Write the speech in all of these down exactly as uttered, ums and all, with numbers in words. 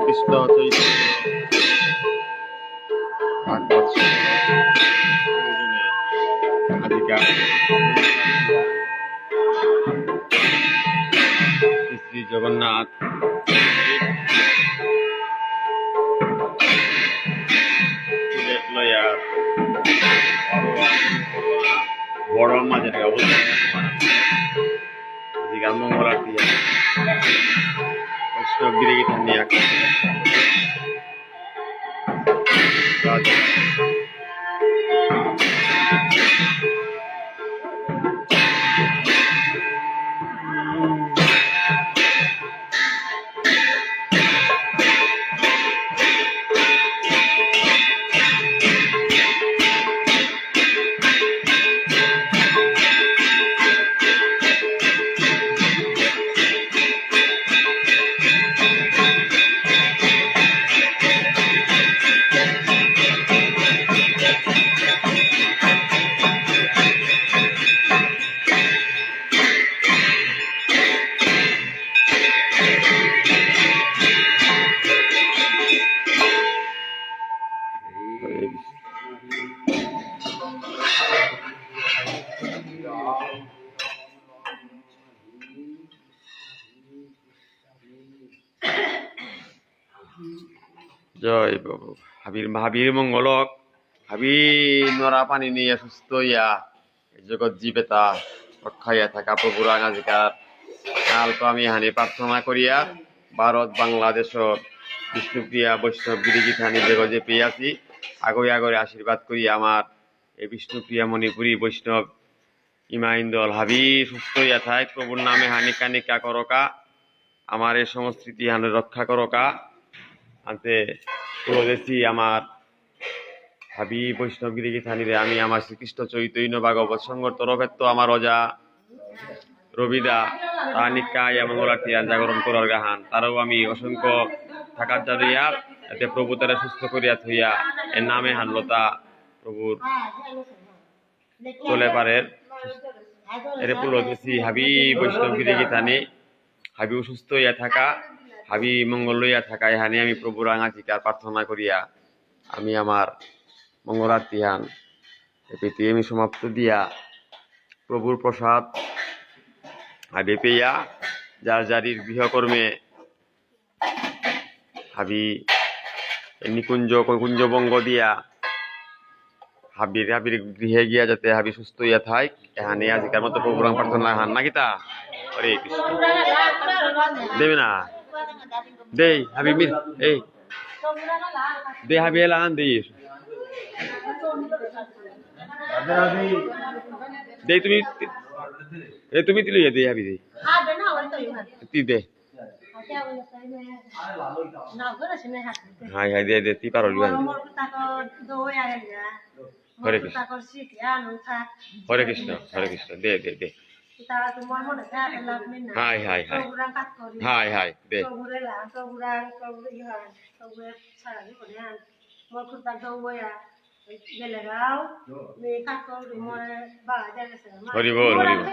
কৃষ্ণ চৈতন্য ভাগবত সংঘ প্রয়োজনে আজিকার শ্রী জগন্নাথ সিলেট লয়ার বড় মাঝে অবদান আজিকার মঙ্গল আরতি বৈষ্ণব গিরি গিথানি এক জয় বাবু। হাবির, হাবির মঙ্গলক, হাবি নরা পানি নিয়ে সুস্থ ইয়া, এই জগৎ জীবেতা রক্ষা ইয়া থাকা প্রভুরাং আজিকার কাল তো আমি হানি প্রার্থনা করিয়া ভারত, বাংলাদেশ, বিষ্ণুপ্রিয়া বৈষ্ণব গিরি গিথানি জগৎ যে পেয়ে আছি, আগরে আগরে আশীর্বাদ করি আমার এই বিষ্ণুপ্রিয়া মণিপুরী বৈষ্ণব ইমা ইন্দল হাবি সুস্থ ইয়া থাক, প্রভুর নামে হানি কানিকা করকা, আমার এই সংস্কৃতি হানি রক্ষা করকা। আনতে তুলসী আমার হাবি বৈষ্ণব গিরি গিথানিরে আমি আমার শ্রীকৃষ্ণ চৈতন্য ভাগবত সংঘর তরফে তো আমার অজা রবিদা তানিকা ইয়া মঙ্গলারতি জাগরণ করার গাহান, তারও আমি অসংখ্য থাকার জানিয়া, এতে প্রভু তারা সুস্থ করিয়া থইয়া এর নামে হানলতা প্রভুর চলে পারে। এরে পুলো দেশি হাবি বৈষ্ণব গিরি গিথানি, হাবি অসুস্থ ইয়া থাকা, হাবি মঙ্গল লইয়া থাকা, এহানি আমি প্রভুরাং আজিকার প্রার্থনা করিয়া, আমি আমার মঙ্গলারতি হান এপিতি আমি সমাপ্ত দিয়া, প্রভুর প্রসাদ হাবি পেয়া, যার যারির গৃহকর্মে হাবি এ নিকুঞ্জ, কুঞ্জ ভঙ্গ দিয়া হাবির, হাবির গৃহে গিয়া যাতে হাবি সুস্থ ইয়া থাক, এহানে আজিকার মতো প্রভুরাং প্রার্থনা হান না কিতা? হরে কৃষ্ণ। দেবে না? দেই, হাবি মির, এই। দে হাবি এলা আন দেই। দেই তুমি, এ তুমি তিলইয়া দেই হাবি দেই। তি দে। হাই হাই, দে দে, তি পারো লিবান। হরে কৃষ্ণ। হরে কৃষ্ণ, হরে কৃষ্ণ। দে দে দে। হাই হাই হাই। হাই হাই, দে। হরি বল, হরি বল।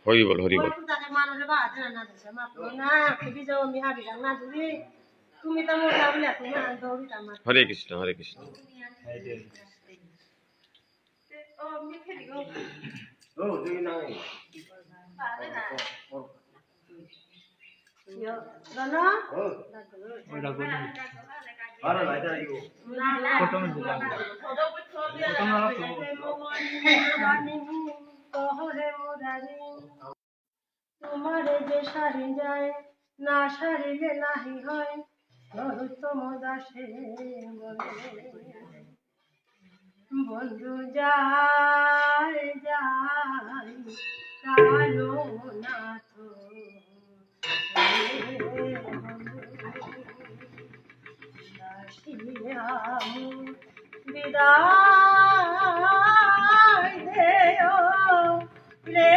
হরি বল, হরি বল। হরে কৃষ্ণ, হরে কৃষ্ণ। তোমারে যে সারি যায়, না সারিলে নাহি হয়, নরোত্তম দাসে বলে। বন্ধু যা কালো না তো। দাসিয়া বিদায় দেও রে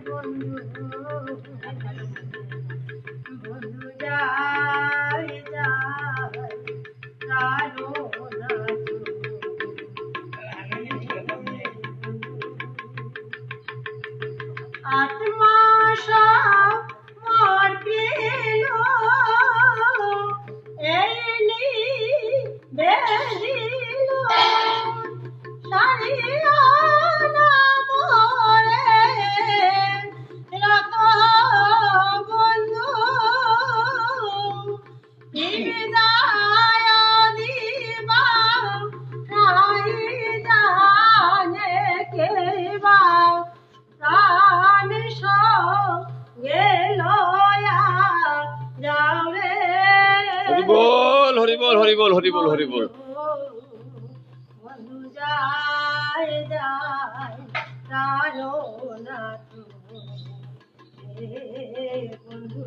বন্ধু, বন্ধু যাই যাই, কালো না তো। আত্মা সব মর্তিলো এলি বেদিলো সারিয়া না মোরে রাখো বন্ধু। কি বিদায় দিবা নাই জানে কেবা প্রাণ সঙ্গে লয়া যাও রে। হরি বল, হরি বল, হরি বল, হরি বল, হরি বল। বন্ধু যায় যায়, কালো না তো রে বন্ধু।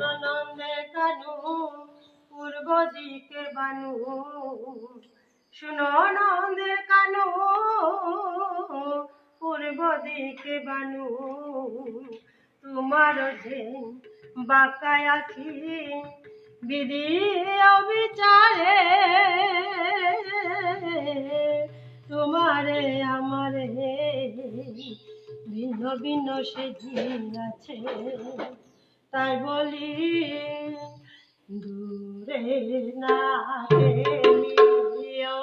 ননন্দে কানু পূর্ব দিকে বানু, শুনো নন্দের কানু, পূর্ব দিকে বানু, তোমার যে বাঁকা আখি বিধি অবিচারে, তোমারে আমারে ভিন্ন ভিন্ন সেজিয়াছে। তাই বলি দূরে না গেলিও